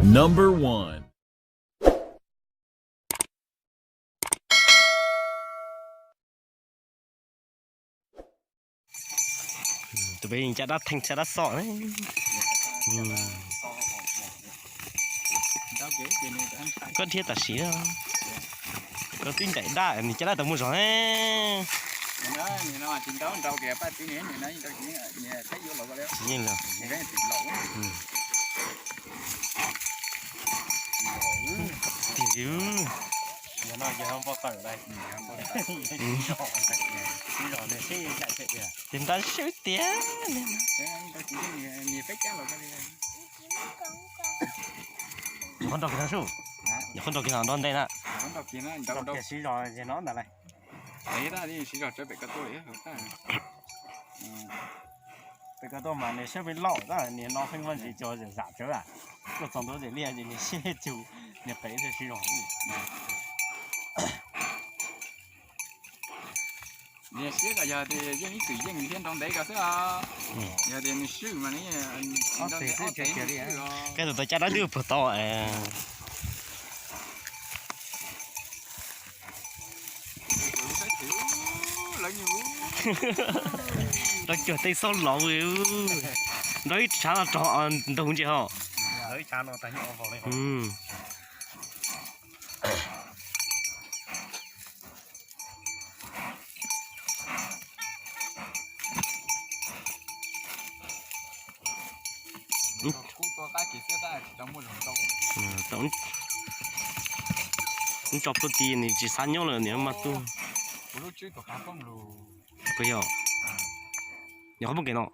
Number one. Tus pem caj dab theej caj dab xom. Koj dhia tam sim, koj twb ncaim dab, nws caj dab tau muaj zog ne. Yeej lawm. Tiag, tiag npau taws. Tus ntab swb tiag. Nyuam qhuav nrau kiag no sub. Nyuam qhuav nrau kiag no nrau ntev na. Siv zog no ntag lauj. Siv zog tsawv pem ko tuaj. Pem ko tuaj mas nws siab peb loj, niag no pheej muaj ntsis cov zam zam tsawv a. Tuaj txog ntua ces liaj ces nws siab cug, nws qev thiaj siv zog. Nws siab kom yog tias yeej ib txwm yeej thiab nrau ntev ko xwb os. Yog tias nws swb mas nws nrau ntev ob peb hnub xwb os. Koj tus tau caj dab twb puag tod. Nrau cuag tej xob laus, nrau ib tshav no rau ntoog ntsia hos. Tso pug ti nws tsis xav nyob lawm, nws mas tuaj. Puas yog? Nyuam qhuav poob kev no.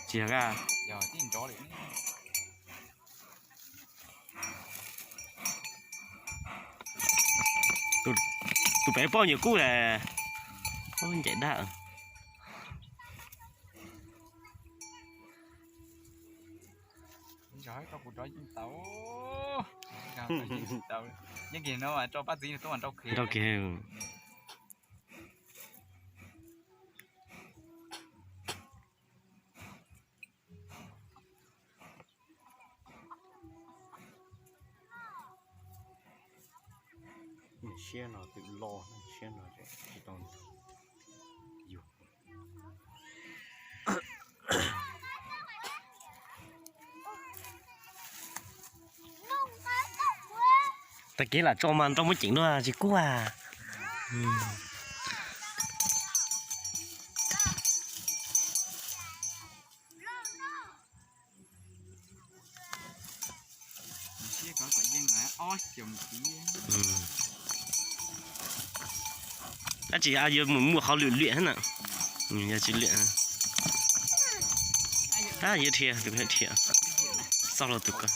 Tsis yog a. Tus pem poj nyuam kub las. Ncaim dab. Nrau kiag. Siab no twb loj, siab no tsis tau yug. Tag kis lam tso mas nrau muab ceev dua tsis kub a. Dab tsi yuav mus muaj qhov lwm liam thiab na. Yog tsis liam, yuav dhia tus dhia, txoj hlua tus ko.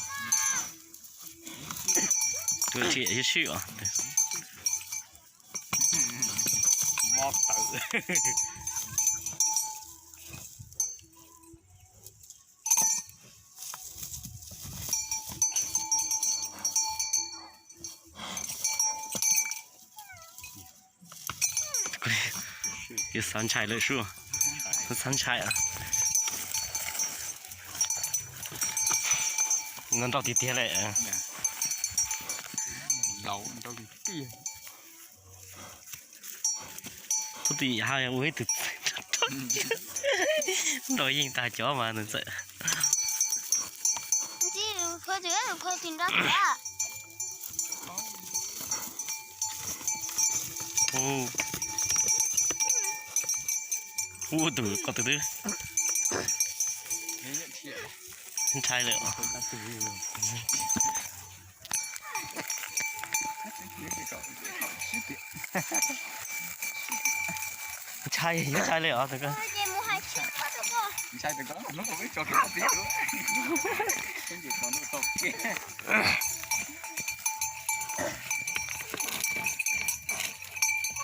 Tus dhia yuav swb os. Mob tawm. Yuav xav ntshai lawm sub. Xav ntshai. No nrau tiag tiag lawm. Tub ti ha ua ib tug nrau yeej tag cov mas nws txawm. Ua tus ko twb ntshai lawm. Ntshai, ntshai li os tus ko.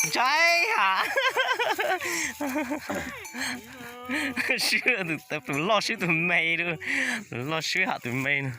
Ntshai ha. Swb tus loj swb tus me, tus loj swb ham tus me no.